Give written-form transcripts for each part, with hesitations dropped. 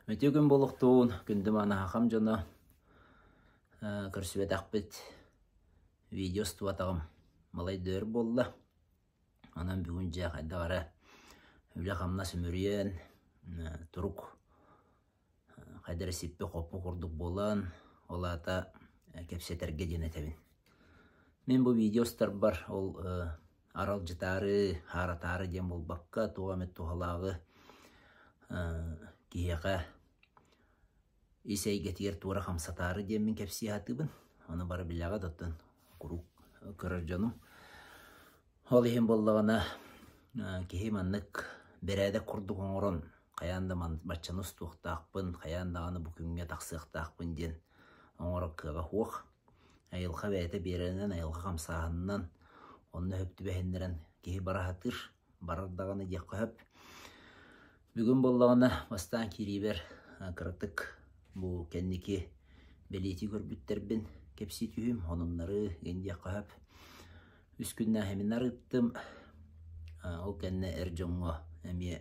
Үтүө күн буолуохтуун, күндү манаһахам дьоно, көрсүбэтэхпит видео устубатаҕым балай да өр буолла. Онон бүгүн дьэ хайдах эрэ үлэ-хамнас үмүрүйэн, турук хайдах эрэ сиппи-хоппу курдук буолан, ол аата кэпсэтэргэ диэн этэбин. Мин бу видео устарбар ол аралдьытаары, хааратаары диэн буолбакка, туох эмит туһалааҕы киһиэхэ ис эйгэтигэр туора хамсатаары диэммин кэпсии сатыыбын. Ону бары билэҕит, оттон куруук көрөр дьонум. Ол иһин буоллаҕына, киһи маннык бэрээдэк курдук оҥорон, хайаан да баччаны устуохтаахпын, хайаан даҕаны бу күҥҥэ тахсыахтаахпын диэн оҥорор кыаҕа суох. Айылҕа бэйэтэ биэрэринэн, айылҕа хамсааһынынан, онно сөп түбэһиннэрэн киһи бара сатыыр, барар даҕаны диэххэ сөп. Бүгүн буоллаҕына бастаан киириибэр кыратык бу кэнники бэлиэтии көрбүттэрбин кэпсии түһүүм, сонуннары игин диэххэ сөп. Үс күннээх семинар ыыттым, ол кэннэ эр дьоҥҥо эмиэ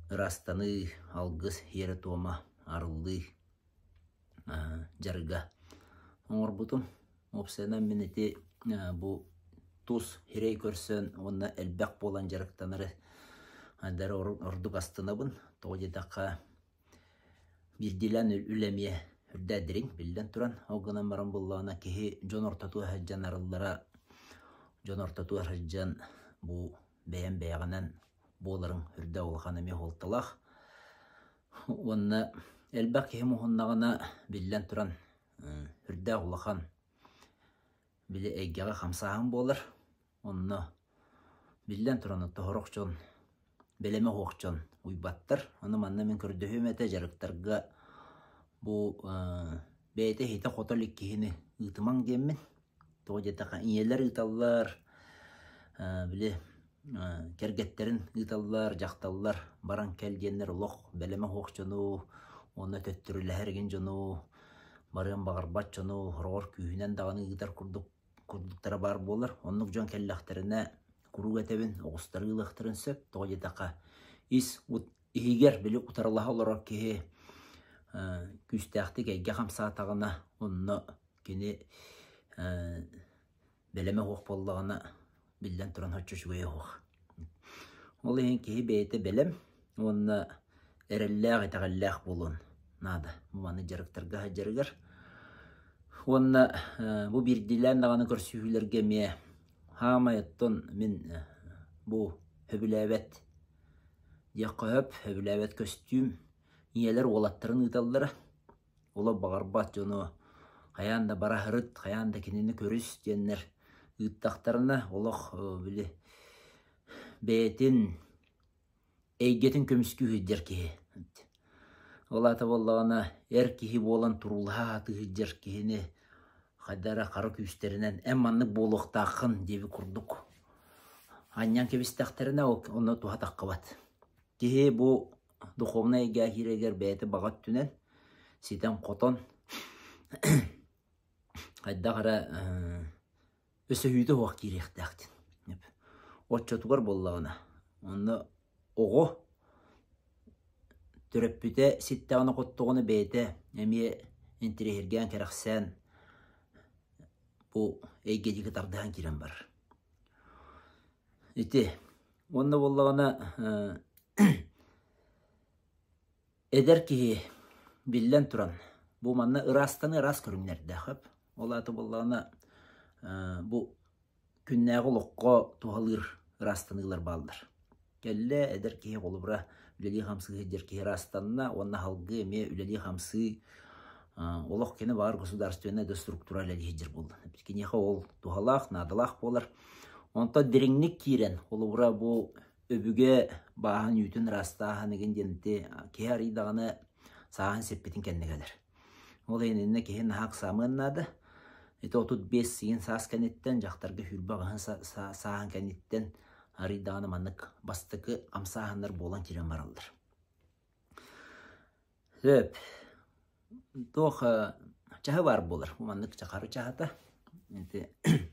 ыраастаныы, алгыс, сиэрэ-туома, арыллыы дьарыга оҥорбутум. Уопсайынан мин ити бу тус сирэй көрсөн уонна элбэх буолан дьарыктанары ордук астынабын. Тоҕо диэтэххэ, биирдиилээн үлэ эмиэ үрдээ дириҥ, биллэн туран. Ол гынан баран буоллаҕына киһи дьон ортотугар сылдьан арыллара, дьон ортотугар сылдьан бу бэйэм бэйэҕинэн буоларыҥ үрдэ улахан эмиэ суолталаах. Уонна элбэх киһи муһуннаҕына, биллэн туран, үрдээх улахан били эйгэҕэ хамсааһын буолар. Онно биллэн туран оттоһорох дьон, бэлэмэ суох дьон уйбаттар. Ону манна мин көрдөһүөм этэ дьарыктарга бу бэйэтэ иһитэ-хото илик киһини ыытымаҥ диэммин. Тоҕо диэтэххэ, ийэлэр ыыталлар, били кэргэттэрин ыыталлар, дьахталлар баран кэл диэннэр олох бэлэмэ суох дьону уонна төттөрүлэһэр игин дьону, барыан баҕарбат дьону сороҕор күүһүнэн даҕаны ыытар курдук курдуктара баар буолар. Оннук дьон кэллэхтэринэ куруук этэбин, оҕустары ыылыахтарын сөп. Тоҕо диэтэххэ, ис иһигэр били утарылаһа олорор киһи күүстээхтик эйгэ хамсаатаҕына, онно кини бэлэмэ суох буоллаҕына, биллэн туран, соччо үчүгэйэ суох. Ол иһин киһи бэйэтэ бэлэм уонна эрэллээх, итэҕэллээх буолуон наада. Бу маны дьарыктарга сылдьарыгар. Уонна бу биирдиилээн даҕаны көрсүһүүлэргэ эмиэ хаамай оттон мин бу сөбүлээбэт диэххэ сөп, сөбүлээбэт көстүүм ийэлэр уолаттарын ыыталлара. Олох баҕарбат дьону хайаан да бара сырыт, хайаан да кинини көрүс диэннэр ыыттахтарына, олох били бэйэтин эйгэтин көмүскүү сылдьар киһи. Ол аата буоллаҕына, эр киһи буолан туруулаһа сатыы сылдьар киһини хайда эрэ хара күүстэринэн эн маннык буолуохтааххын диэбит курдук анньан кэбистэхтэринэ, онно туһа таххыбат. Киһи бу духовнай эйгэ киирэригэр бэйэтэ баҕа өттүнэн ситэн-хотон хайдах эрэ өсөһүүтэ суох киириэхтээх диэн. Оччотугар буоллаҕына, онно оҕо төрөппүтэ ситтэҕинэ-хоттоҕуна бэйэтэ эмиэ интэриэһиргээн, кэрэхсээн бу эйгэ диэки тардыһан киирэн барар. Ити уонна буоллаҕына эдэр киһи биллэн туран бу манна ыраастаныы араас көрүҥнэрдээх эп. Ол аата буоллаҕына бу күннээҕи олоххо туһалыыр ыраастаныылар бааллар. Кэллэ эдэр киһи холобура үлэлии-хамсыы сылдьар киһи ыраастанна уонна салгыы эмиэ үлэлии-хамсыы олох кини баар государственнай да структура үлэлии сылдьар буолла. Киниэхэ ол туһалаах, наадалаах буолар. Онтон дириҥник киирэн, холобура бу өбүгэ бааһын үүтүн ыраастааһын игин диэн ити киһи арыйдаҕына сааһын сиппитин кэннэ кэлэр. Ол иһин иннэ киһи наһаа ыксаамыан наада. Ити 35 сиин саас кэнниттэн, дьахтарга сүүрбэ аҕыһын сааһын кэнниттэн арыйдаҕына маннык бастакы хамсааһыннар буолан киирэн бараллар. Сөп. Туох чаһы баар буолар. Бу маннык чахары чаһыта. Ити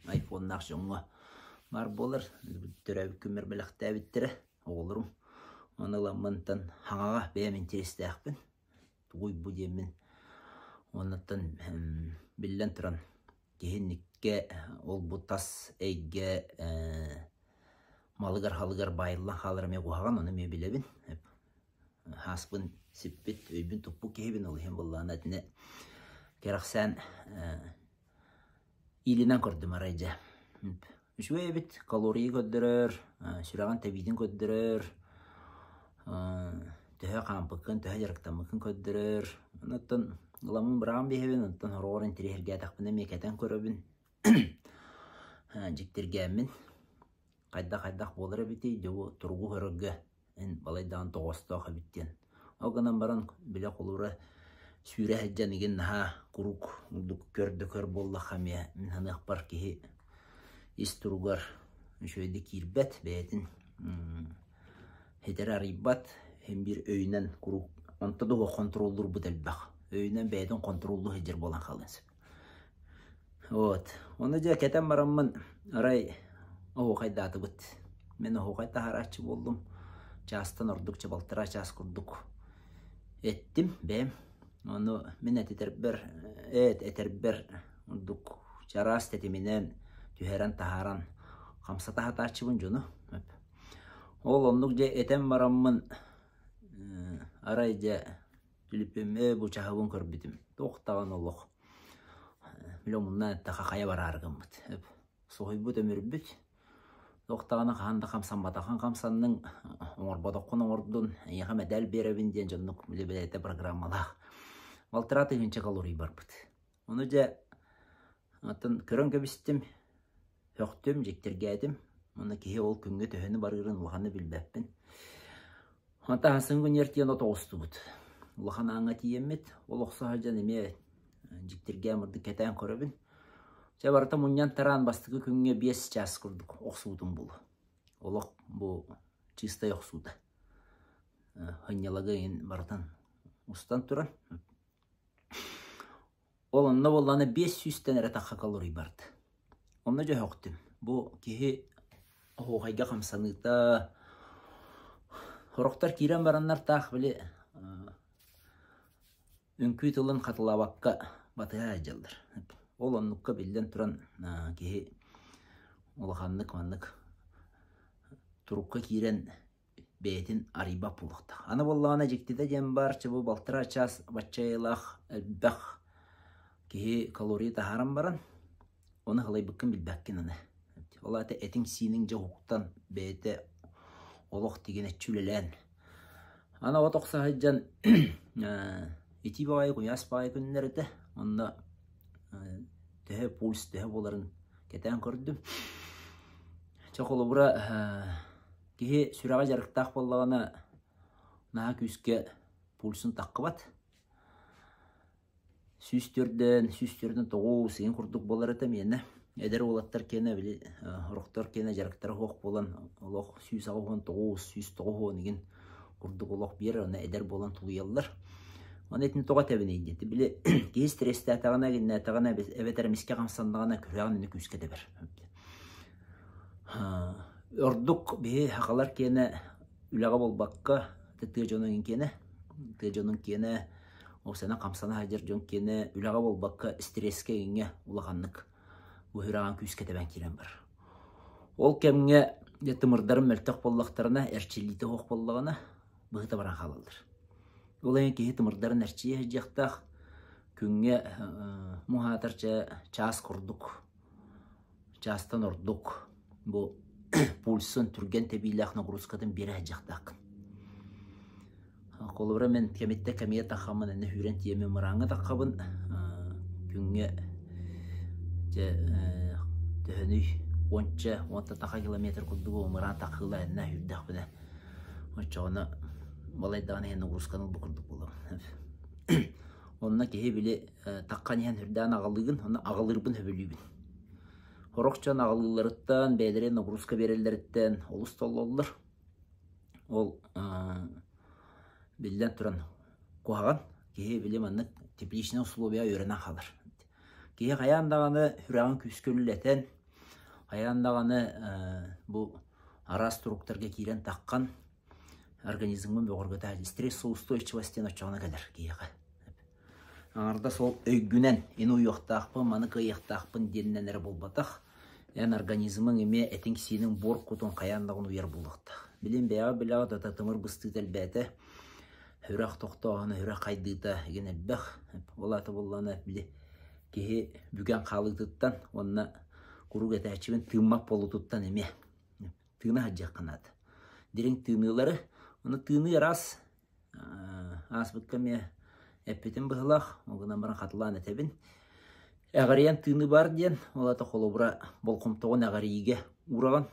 айфоннаах дьоҥҥо баар буолар. Төрөөбүт күммэр бэлэхтээбиттэрэ оҕолорум. Ону ыламмынтан хаҥаҕа бэйэм интэриэстээхпин. Тугуй бу диэммин. Уоннаттан биллэн туран киһинниккэ ол-бу тас эйгэ малыгар-халыгар баайыллан хаалар эмиэ куһаҕан, ону эмиэ билэбин. Хааспын сиппит, өйбүн туппут киһибин, ол иһин буоллаҕына итини кэрэхсээн иилинэн көрдүм арай дьэ. Үчүгэй эбит, калорийы көрдөрөр, сүрэҕин тэбиитин көрдөрөр, төһө хаампыккын, төһө дьарыктаммыккын көрдөрөр. Онтон ыламмын быраҕан биэһэбин, онтон сороҕор интэриэһиргээтэхпинэ эмиэ кэтэн көрөбүн. Дьиктиргээммин хайдах-хайдах буолар эбитий, дьэ бу туругу көрөргө эн балайдаан тоҕоостоох эбит диэн. Ол гынан баран бile холура сүүрэ сылдьан игин наһаа куруук курдук көр да көр буоллахха эмиэ мин саныахпар киһи ис туругар үчүгэйдик киирбэт, бэйэтин ситэри арыйбат, син биир өйүнэн куруук онто да суох хонтуруоллуурбут элбэх. Өйүнэн бэйэтин хонтуруоллуу сылдьар буолан хаалыан сөп. Вот. Ону дьэ кэтэн бараммын арай оһуохайдаатыбыт. Мин оһуохай таһарааччы буоллум. Чаастан ордук ча балтараа чаас курдук эттим бэйэм. Ону мин этитэрбэр, эт этэрбэр ордук чараас тэтиминэн түһэрэн таһааран хамсата сатааччыбын дьону. Ол оннук дьэ этэн бараммын арай дьэ Түлүпүөммэ бу чаһыбын көрбүтүм. Туох даҕаны олох били омуннаан эттэххэ хайа бараары гыммыт. Соһуйбут өмүрбүт. Туох даҕаны хаһан да хамсамматаххын хамсанныҥ, оҥорботоххун оҥордун, эйиэхэ мэдээл биэрэбин диэн дьоннук били бэйэтэ программалаах. Балтараа тыһыынча калорий барбыт. Ону дьэ оттон көрөн кэбистим, сөхтүм, дьиктиргээтим. Уонна киһи ол күҥҥэ төһөнү барыырын улаханнык билбэппин. Онтон сарсыҥҥы күнүгэр тиийэн от оҕустубут. Улахан ааҥҥа тиийэммит, ол охсо сылдьан эмиэ дьиктиргээн курдук кэтээн көрөбүн. Чэ барыта мунньан тараан бастакы күҥҥэ 5 чаас курдук охсубутум буолуо. Олох бу чистай охсуута. Сынньалага иһин барытын устан туран. Ол онно буоллаҕына 500-тэн эрэ тахха калорий барда. Онно дьөһөхтүм. Бу киһи оһуохайга хамсаныыта сорохтор киирэн бараннар таах били үҥкүү тылын хатылаабакка батыһа сылдьаллар. Ол оннукка биллэн туран киһи улаханнык маннык турукка киирэн бэйэтин арыйбат буолуохтаах. Аны буоллаҕына дьиктитэ диэн баар, чэ бу балтараа чаас бачча айылаах элбэх киһи калорийы таһааран баран, ону халайбыккын билбэккин аны. Ол аата этиҥ-сииниҥ дьэ уһуктан бэйэтэ олох тигинэччи үлэлээн. Аны от охсо сылдьан итии баҕайы куйаас баҕайы күннэр этэ. Онно төһө пульс төһө буоларын кэтээн көрдүм. Чэ холобура киһи сүрэҕэ дьарыктаах буоллаҕына наһаа күүскэ пульсун таххыбат. 104-дөн, 149 игин курдук буолар этэ миэнэ. Эдэр уолаттар киэнэ били орохтор киэнэ дьарыктара суох буолан олох 189, 190 игин курдук олох биэрэр, онно эдэр буолан тулуйаллар. Оны итини тоҕо этэбиний диэн. Били киһи стресстээтэҕинэ, гиннээтэҕинэ эбэтэр эмискэ хамсаннаҕына күрэҕин ини күүскэ тэбэр. Ордук биһи сахалар киэнэ үлэҕэ буолбакка, тыа дьонун киэнэ, тыа дьонун киэнэ, уопсайынан хамсана сылдьар дьон киэнэ үлэҕэ буолбакка стресскэ иҥҥэ улаханнык бу сүрэҕин күүскэ тэбэн киирэн барар. Ол кэмҥэ дьэ тымырдарым мөлтөх буоллахтарына, эрчиллиитэ суох буоллаҕына, быһыта баран хаалаллар. Ол иһин киһи тымырдарын эрчийэ сылдьыахтаах, күҥҥэ муһаатар чэ чаас курдук чаастан ордук бу пульсун түргэн тэбиилээх нагрузкатын биэрэ сылдьыахтааххын. Холобура мен кэмиттэ кэмиэ тахаммын энэ сүүрэн тиэмин мырааҥҥа таххабын күҥҥэ дьэ төһөнүй уонча уонта таха километр курдугу мыраан таххыыла эннэ сүүрдэхпинэ оччоҕуна балайдаҕын иһин нагрузканы ылбыт курдук буолабын. Онно киһи били таххан иһэн үрдээн аҕалыыгын, онно аҕалыырбын сөбүлүүбүн. Сорох дьон аҕалыылларыттан, бэйэлэрэ нагрузка биэрэллэриттэн олус толлоллор. Ол биллэн туран куһаҕан. Киһи били маннык тепличнай условия үөрэнэн хаалар. Киһи хайаан даҕаны сүрэҕин күүскэ үлэлэтэн, хайаан даҕаны бу араас туруктарга киирэн таххан. Организмҥын бөҕөргөтө стрессоустойчивость диэн оччоҕуна кэлэр киһиэхэ. Аҥардас ол өйгүнэн ини уйуохтаахпын, маны кыайыахтаахпын диэнинэн эрэ буолбатах. Эн организмыҥ эмиэ этиҥ-сииниҥ буор кутун хайаан даҕаны уйар буолуохтаах. Билин бэйэҕэ билэҕит ата тымыр быстыыта элбээтэ, сүрэх тохтооһуна, сүрэх хайдыыта игин элбэх. Ол аата буоллаҕына били киһи бүгэн хаалыытыттан уонна куруук этээччибин тыыммат буолуутуттан эмиэ тыына сылдьыахха наада. Дириҥ тыыныылары, ону тыыныы араас ааспыкка эмиэ эппитим быһыылаах, ол гынан баран хатылаан этэбин. Эҕэрийэн тыыныы баар диэн, ол аата холобура болҕомтоҕун эҕэрийиигэ уураҕын.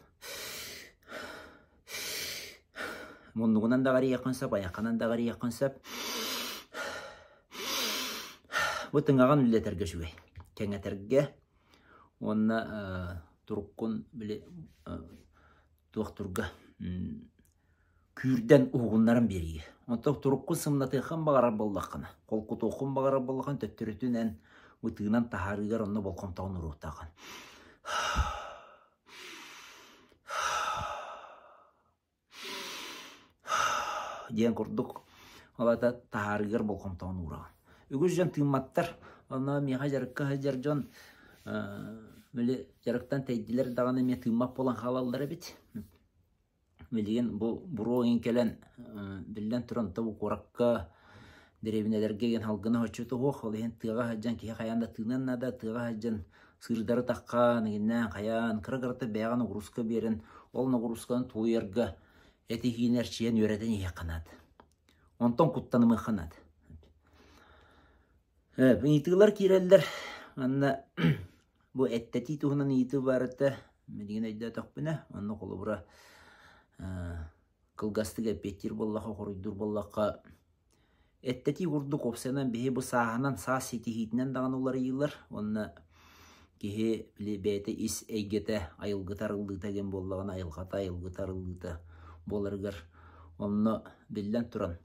Муннугунан да эҕэрийиэххин сөп, айаххынан да эҕэрийиэххин сөп. Бу тыҥаҕын үллэтэргэ үчүгэй. Кэҥэтэргэ уонна туруккун били туохтурга күүрдэн уһугуннаран биэриигэ. Онтон туруккун сымнатыаххын баҕарар буоллаххына, холкутуоххун баҕарар буоллаххына, төттөрүтүн эн ытыынан таһаарыыгар онно болҕомтоҕун уруохтааххын. Диэн курдук ол аата таһаарыыгар болҕомтоҕун уураҕын. Үгүс дьон тыымматтар, онно миэхэ дьарыкка сылдьар дьон били дьарыктан тэйдилэр даҕаны эмиэ тыыммат буолан хаалаллар эбит. Билигин бу буруо иҥ кэлэн биллэн туран то бу куоракка дэриэбинэлэргэ игин салгына соччото суох, ол иһин тыаҕа сылдьан киһи хайаан да тыыныан наада, тыаҕа сылдьан сыырдары таххан, игиннээн хайаан, кыра-кырата бэйэҕэ ноҕурууска биэрэн, ол ноҕуруусканы тулуйарга эти-сиини эрчийэн үөрэтэн иһиэххэ наада. Онтон куттанымыахха наада. Ыйытыылар киирэллэр. Манна бу эттэтии туһунан ыйытыы баар этэ. Билигин өйдөөтөхпүнэ, онно холобура кылгастык эппиэттиир буоллахха, хоруйдуур буоллахха, Эттэтии курдук уопсайынан биһи бу сааһынан саас ситиһиитинэн даҕаны уларыйыылар уонна киһи били бэйэтэ ис эйгэтэ айылгыта арыллыыта диэн буоллаҕына айылҕата айылгыта арыллыыта буоларыгар онно биллэн туран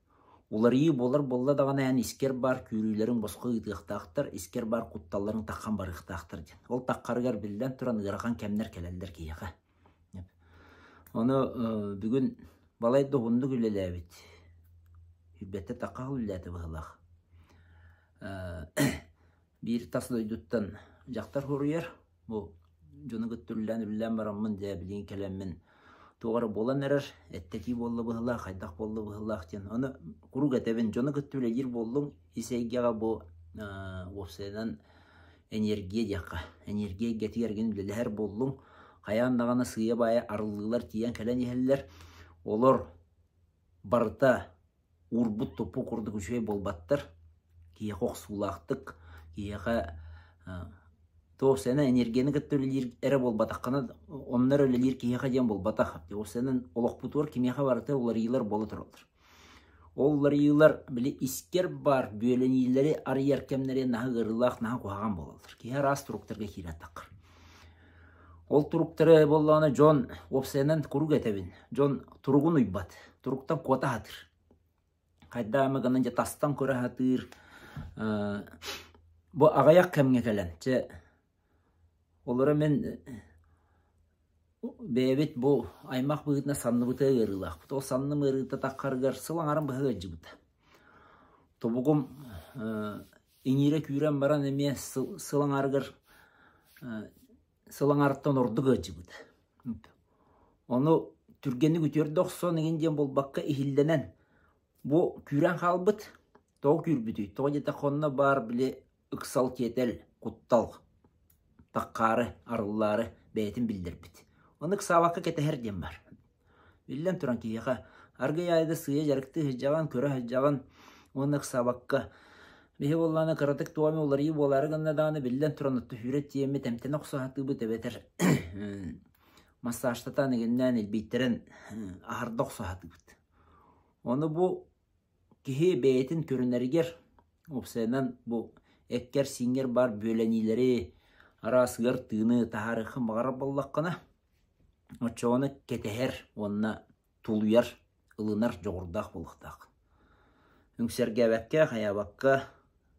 уларыйыы буолар буолла даҕаны эн искэр баар күүрүүлэриҥ босхо ыытыахтаахтар, искэр баар кутталларыҥ таххан барыахтаахтар диэн. Ол таххарыгар биллэн туран ыарахан кэмнэр кэлэллэр киһиэхэ. Ону бүгүн балай да уһуннук үлэлээбит. Сүүрбэттэ тахха үлэлээтэ быһыылаах. Биир тас дойдуттан дьахтар суруйар. Бу дьону кытта үлэлээн-үлэлээн бараммын дьэ билигин кэлэммин туох эрэ буолан эрэр, эттэтии буолла быһыылаах, хайдах буолла быһыылаах диэн. Ону куруук этэбин, дьону кытта үлэлиир буоллуҥ, ис эйгэҕэ бу уопсайынан энергия диэххэ, энергия эйгэтигэр эргин үлэлэһэр буоллуҥ, хайаан даҕаны сыыйа-баайа арыллыылар тиийэн кэлэн иһэллэр. Олор барыта уурбут-туппут курдук үчүгэй буолбаттар. Киһиэхэ охсуулаахтык, киһиэхэ туох сэнэ энергияны кытта үлэлиир эрэ буолбатаххына, онно эрэ үлэлиир киһиэхэ диэн буолбатах. Сэнэн олохпутугар кимиэхэ барыта уларыйыылар буола тураллар. Ол уларыйыылар били искэр баар бүөлэниилэри арыйар кэмнэрэ наһаа ыарыылаах, наһаа куһаҕан буолаллар. Киһи араас туруктарга киирэн таххар. Ол туруктары буоллаҕына дьон уопсайынан куруук этэбин, дьон туругун уйбат, туруктан куота сатыыр. Хайдах эмэ гынан дьэ тастан көрө сатыыр. Бу аҕыйах кэмҥэ кэлэн, чэ олоро мин Бэйэбит бу аймах быһыытынан санныбытыгар ыарыылаахпыт. Ол санным ыарыыта таххарыгар сыл аҥарын быһа ыалдьыбыта. Тобугум иҥиирэ күүрэн баран эмиэ сыл аҥаарыгар сыл аҥаарыттан ордук ыалдьыбыта. Ону түргэнник үтүөрдэ охсон игин диэн буолбакка иһиллэнэн бу күүрэн хаалбыт. Тоҕо күүрбүтүй? Тоҕо диэтэххэ онно баар били ыксал-тиэтэл, куттал таххаары, арыллаары бэйэтин биллэрбит. Ону ыксаабакка кэтэһэр диэн баар. Биллэн туран киһиэхэ аргый аайы да сыыйа дьарыктыы сылдьаҕын, көрө сылдьаҕын уонна ыксаабакка биһи буоллаҕына кыратык туох эмэ уларыйыы буолаары гынна даҕаны биллэн туран отту сүүрэ тиийэммит эмтэнэ охсо сатыыбыт эбэтэр массажтатан игиннээн илбийтэрэн аһарда охсо сатыыбыт. Ону бу Киһи бэйэтин көрүнэригэр, уопсайынан бу эккэр-сииҥҥэр баар бүөлэниилэри, араас ыар тыыны таһаарыаххын баҕарар буоллаххына, оччоҕуна кэтэһэр уонна тулуйар, ылынар дьоҕурдаах буолуохтаах. Үҥсэргээбэккэ, хайаабакка,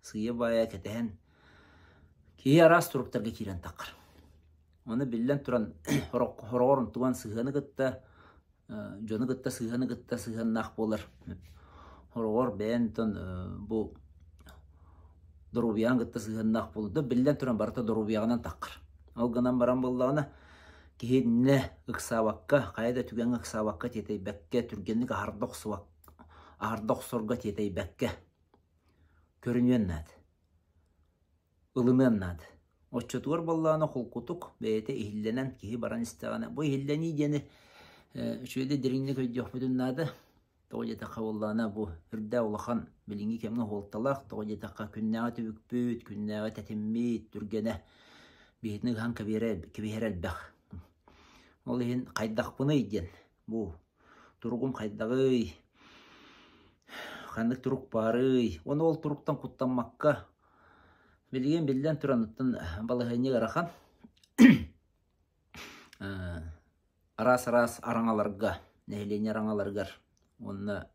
сыыйа-баайа кэтэһэн киһи араас туруктарга киирэн таххар. Ону биллэн туран, сороҕор онтуган сыһыаны кытта. Дьону кытта сыһыаны кытта сыһыаннаах буолар. Хороҕор бэйэн онтон бу доруобуйаҕын кытта сыһыаннаах буолар. Да биллэн туран барыта доруобуйаҕынан таххар. Ол гынан баран буоллаҕына киһи иннэ ыксаабакка, хайа да түгэҥҥэ ыксаабакка, тиэтэйбэккэ, түргэнник аһарда охсубакка, аһарда охсорго тиэтэйбэккэ көрүнүөн наада. Ылыныан наада. Оччотугар буоллаҕына холкутук бэйэтэ иһиллэнэн киһи баран истэҕинэ, бу иһиллэнии диэни үчүгэйдик дириҥник өйдүөхпүтүн наада. Тоҕо диэтэххэ буоллаҕына бу үрдээх улахан билиҥҥи кэмҥэ суолталаах, тоҕо диэтэххэ күннээҕи түбүкпүт, күннээҕи тэтиммит түргэнэ биһитини ыһан кэбиһэрэ элбэх. Ол иһин хайдахпыный диэн бу туругум хайдаҕый, ханнык турук баарый, уонна ол туруктан куттаммакка билигин биллэн туран оттон балаһыанньа ыарахан араас-араас араҥаларга, нэһилиэнньэ араҥаларыгар уонна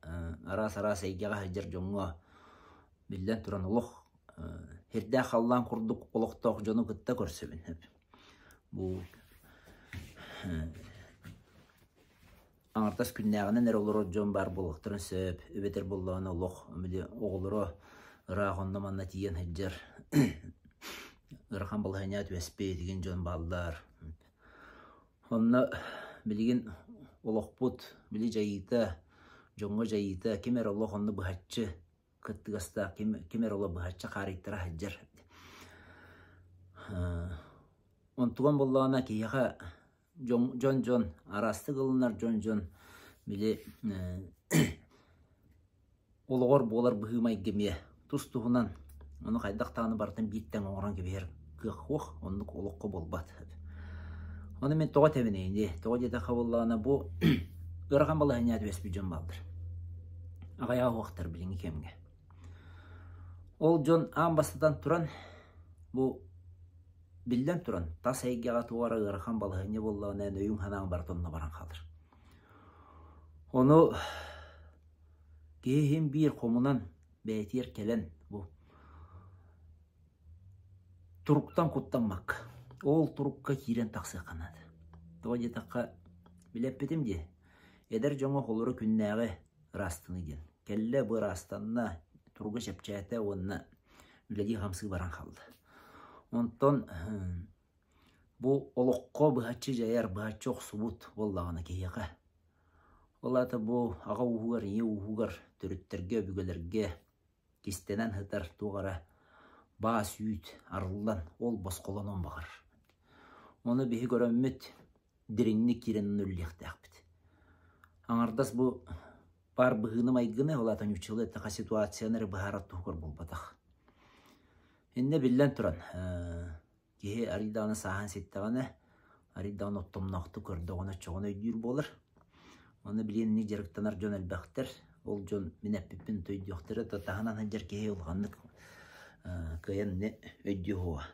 араас-араас эйгэҕэ сылдьар дьоҥҥо биллэн туран олох сирдээх халлаан курдук олохтоох дьону кытта көрсөбүн. Бу аҥардас күннээҕинэн эрэ олорор дьон баар буолуохтарын сөп, эбэтэр буоллаҕына олох били оҕолоро ыраах онно-манна тиийэн сылдьар ыарахан балаһыанньаҕа түбэспит игин дьон бааллар. Онно билигин олохпут били дьайыыта, дьоҥҥо дьайыыта ким эрэ олох онно быһаччы кыттыгастаах ким, ким эрэ олох быһаччы хаарыйтара сылдьар. Онтуган буоллаҕына киһиэхэ дьон-дьон араастык ылынар дьон-дьон били олоҕор буолар быһыы-майгы эмиэ тус-туһунан ону хайдах даҕаны барытын биир тэҥ оҥорон кэбиһэр кыах суох, оннук олоххо буолбат. Ону мин тоҕо этэбиний дии, тоҕо диэтэххэ буоллаҕына бу ыарахан балаһыанньаҕа түбэспит дьон бааллар. Аҕыйаҕа суохтар билиҥҥи кэмҥэ. Ол дьон аан бастатан туран бу Биллэн туран, тас эйгэҕэ туох эрэ ыарахан балаһыанньа буоллаҕына эн өйүҥ-санааҥ барыта онно баран хаалар. Ону киһи иһин биир хомунан бэйэтигэр кэлэн бу туруктан куттаммакка, ол турукка киирэн тахсыахха наада. Тоҕо диэтэххэ, билэппитим дии, эдэр дьоҥҥо холоро күннээҕи ыраастыныы диэн. Кэллэ бу ыраастанна, туруга чэпчээтэ уонна үлэлии-хамсыы баран хаалла. Онтон бу олоххо быһаччы дьайар, быһаччы охсубут буоллаҕына киһиэхэ, ол аата бу аҕа ууһугар, ийэ ууһугар, төрүттэргэ, өбүгэлэргэ кистэнэн сытар туох эрэ баас-үүт арыллан, ол босхолонуон баҕарар. Ону биһи көрөммүт дириҥник киирэн үлэлиэхтээхпит. Аҥардас бу баар быһыыны-майгыны, ол аата нууччалыы эттэххэ ситуацияны эрэ быһаарар туһугар буолбатах. Иннэ биллэн туран, киһи арый даҕаны сааһын ситтэҕинэ, арый даҕаны оттомноохтук көрдөҕүнэ оччоҕуна өйдүүр буолар. Ону билигин инник дьарыктанар дьон элбэхтэр. Ол дьон мин эппиппин өйдүөхтэрэ, таһынан сылдьар киһи улаханнык кыайан өйдүө суоҕа.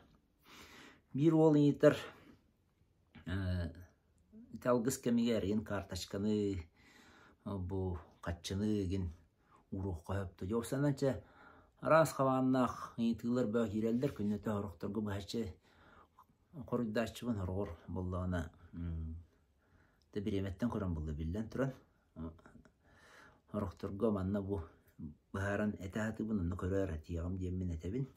Биир уол ыйытар Ити алгыс кэмигэр ин карточканы бу хаччыны игин ууруохха сөп дуу. Дьэ чэ араас хабааннаах ыйытыылар бөҕө киирэллэр күннэтэ сорохторго быһаччы хоруйдааччыбын сороҕор буоллаҕына да бириэмэттэн көрөн буолла биллэн туран Сорохторго манна бу быһааран этэ сатыыбын, онно көрөөр этиэҕим диэммин этэбин.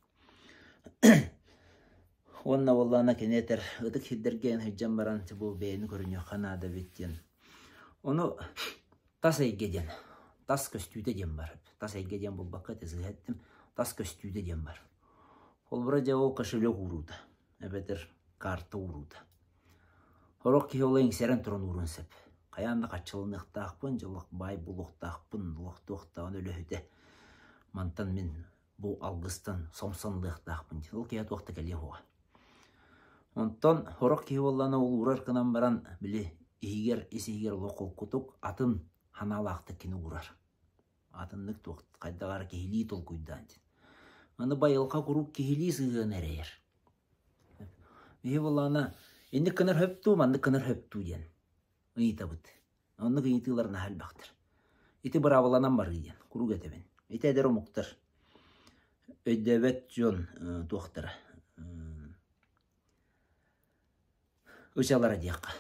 Уонна буоллаҕына кини этэр ытык сирдэргэ эн сылдьан баран бу бэйэни көрүнүөххэ наада эбит диэн. Ону тас эйгэ диэн, тас көстүүтэ диэн бар. Тас эйгэ диэн булбакка ити сыыһа эттим. Тас көстүүтэ диэн бар. Холобура дьэ ол кошелек ууруута эбэтэр карта ууруута. Сорох киһи ол иҥсэрэн туран ууруон сөп. Хайаан да хаччыланыахтаахпын, дьолох баай буолуохтаахпын, олохтуохтааҕын үлэһитэ. Мантан мин бу алгыстан сомсонлуохтаахпын диэн. Ол киһи туох да кэлиэ суоҕа. Онтон сорох киһи буоллаҕына ол уурар гынан баран, били иһигэр, ис иһигэр олох холкутук, атын санаалаахтык кини уурар. Атыннык туох хайдах эрэ киһилии толкуйдаан диэн. Аны байылҕа куруук киһилии сыһыаны эрэйэр. Биһи буоллаҕына инник гынар сөп дуу, маннык гынар сөп дуу диэн ыйытабыт. Оннук ыйытыылар наһаа элбэхтэр. Ити быраабыланан барыы диэн куруук этэбин. Ити эдэр омуктар өйдөөбөт дьон туохтара ычалара диэххэ.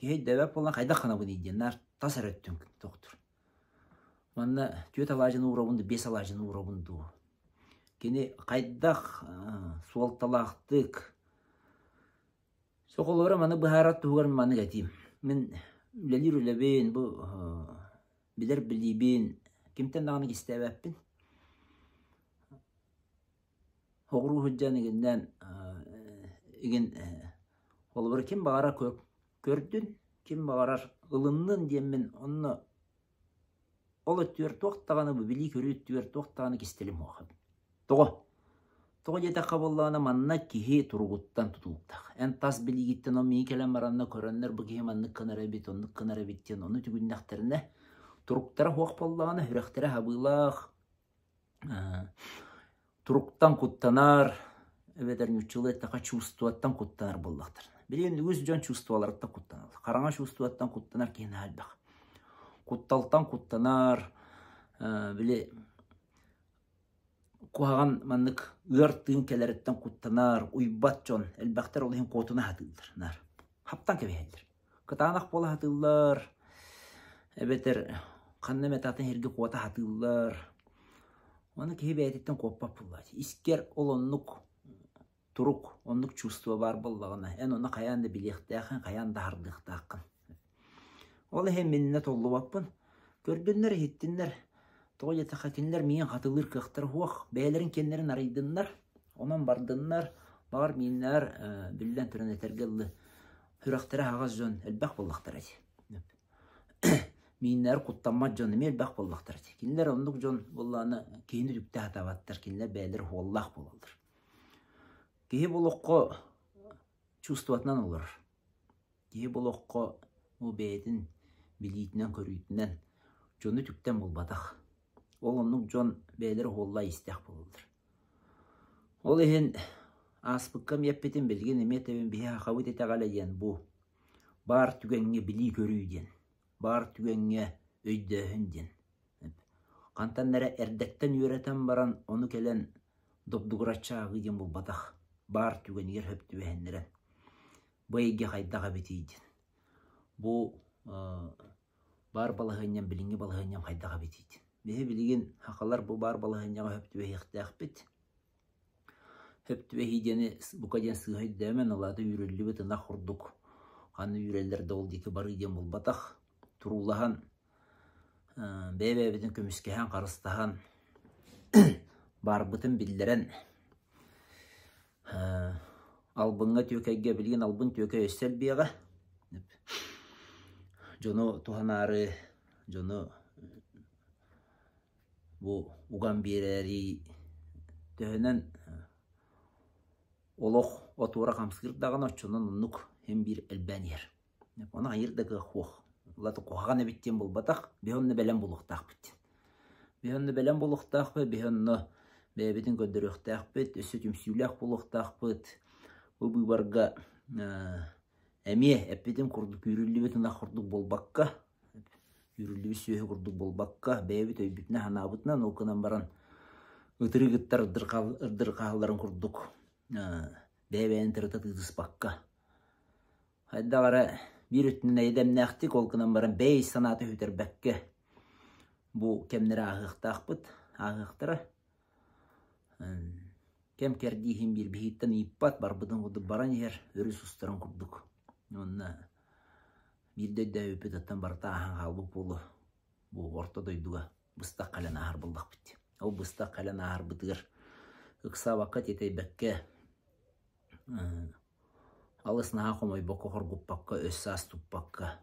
Киһи өйдөөбөт буолан хайдах гынабыный диэн наар тас эрэ өттүн тохтуур. Манна түөрт алаадьыны уурабын дуу, биэс алаадьыны уурабын дуу. Кини хайдах суолталаахтык Соколлоро маны быһаарар туһугар маннык этиим. Мин үлэлиир үлэбин, бу билэр билиибин кимтэн даҕаны кистээбэппин. Оҕуруу сылдьан игиннээн игин холобура ким баҕарар көрдүн, ким баҕарар ылыннын диэммин онно ол өттүгэр туох даҕаны бу билии-көрүү өттүгэр туох даҕаны кистэлим суох. Тоҕо? Тоҕо диэтэххэ буоллаҕына манна киһи туругуттан тутулуктаах. Эн тас билиигиттэн ол миигин кэлэн баранна көрөннөр бу киһи маннык гынар эбит, оннук гынар эбит диэн ону түгүннэхтэринэ туруктара суох буоллаҕына сүрэхтэрэ хабыылаах, Туруктан куттанар, эбэтэр нууччалыы эттэххэ чувствоттан куттанар буоллахтарына. Билигин үгүс дьон чувстволарыттан куттаналлар. Хараҥа чувствоттан куттанар киһи наһаа элбэх. Кутталтан куттанар, били куһаҕан маннык ыар тыын кэлэриттэн куттанар, уйбат дьон элбэхтэр ол иһин куотуна сатыыллар наар. Хаптан кэбиһэллэр. Кытаанах буола сатыыллар, эбэтэр ханна эмэ атын сиргэ куота сатыыллар. Ону киһи бэйэтиттэн куоппат буоллааччы. Искэр ол оннук турук, оннук чувство баар буоллаҕына, эн ону хайаан да билиэхтээххин, хайаан да аһардыахтааххын. Ол иһин миннэ толлубаппын. Көрдүннэр, иһиттиннэр. Тоҕо диэтэххэ, кинилэр миигин хатылыыр кыахтара суох. Бэйэлэрин киэннэрин арыйдыннар, онон бардыннар. Баҕар мииннээр, биллэн туран этэргэ дылы, Сүрэхтэрэ аһаҕас дьон элбэх буоллахтара дии. Мииннэр куттаммат дьон эмиэ элбэх буоллахтара дии. Кинилэр оннук дьон буоллаҕына киһини үтүктэ сатаабаттар, кинилэр бэйэлэрэ уоллаах буолаллар. Киһи бу олоххо чувствотынан олорор. Киһи бу олоххо бу бэйэтин билиитинэн-көрүүтүнэн дьону үтүктэн буолбатах. Ол оннук дьон бэйэлэрэ уоллаах истээх буолаллар. Ол иһин ааспыкка эмиэ эппитим, билигин эмиэ этэбин, биһи сахабыт итэҕэлэ диэн бу баар түгэҥҥэ билии-көрүү диэн, баар түгэҥҥэ өйдөөһүн диэн. Хантан эрэ эрдэттэн үөрэтэн баран ону кэлэн добдугураччы ааҕыы диэн буолбатах, баар түгэнигэр сөп түбэһиннэрэн бу эйгэ хайдах эбитий диэн. Бу баар балаһыанньам билиҥҥи балаһыанньам хайдах эбитий диэн. Биһи билигин сахалар бу баар балаһыанньаҕа сөп түбэһиэхтээхпит. Сөп түбэһии диэни бука диэн сыыһа өйдөөмөн, ол аата үүрүллүбүт ынах курдук ханна үүрэллэр да ол диэки барыы диэн буолбатах. Туруулаһан, бэйэ-бэйэбитин көмүскэһэн, харыстаһан, баарбытын биллэрэн Албыҥҥа түөкэйгэ билигин албын түөкэй өссө элбиэҕэ. Дьону туһанаары, дьону бу уган биэрээри төһөнөн олох отуора хамсыыр даҕаны оччонон оннук син биир элбээн иһэр. Ону хайыыр да кыах суох. Улата куһаҕан эбит диэн буолбатах, биһи онно бэлэм буолуохтаахпыт диэн. Биһи онно бэлэм буолуохтаахпыт, биһи онно бэйэбитин көрдөрүөхтээхпит, өссө түмсүүлээх буолуохтаахпыт. Бу быыбарга эмиэ эппитим курдук үүрүллүбүт ынах курдук буолбакка, үүрүллүбүт сүөһү курдук буолбакка, бэйэбит өйбүтүнэн-санаабытынан ол гынан баран ытырык ыттар ырдырҕаһалларын курдук бэйэ-бэйэни тырыта тыытыспакка Хайдах эрэ биир өттүнэн эйэ-дэмнээхтик, ол гынан баран бэйэ санаата сүтэрбэккэ бу кэмнэри ааһыахтаахпыт, ааһыахтара. Кэм кэрдииһин биир биһиттэн ыйыппат, барбытын курдук баран иһэр, өрүс устарын курдук. Уонна биирдэ өйдөөбүппүт оттон барыта ааһан хаалбыт буолуо бу орто дойдуга быстах кэлэн ааһар буоллахпыт. Ол быстах кэлэн ааһарбытыгар ыксаабакка, тиэтэйбэккэ Алыс наһаа хомойбокко, хоргуппакка, өс-саас туппакка,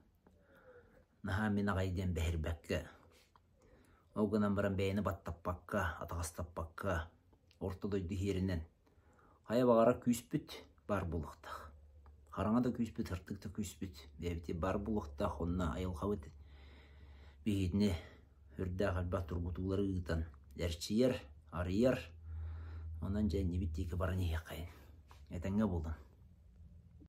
наһаа мин аҕай диэн бэһирбэккэ, ол гынан баран бэйэни баттаппакка, атаҕастаппакка, орто дойду иһиэринэн хайа баҕарар күүспүт баар буолуохтаах. Хараҥа да күүспүт, сырдык да күүспүт бэйэбитигэр баар буолуохтаах, онно айылҕабыт биһигини Үрдээх элбэх тургутуулары ыытан эрчийэр, арыйар. Онон дьэ иннибит диэки баран иһиэххэйин. Этэҥҥэ буолун.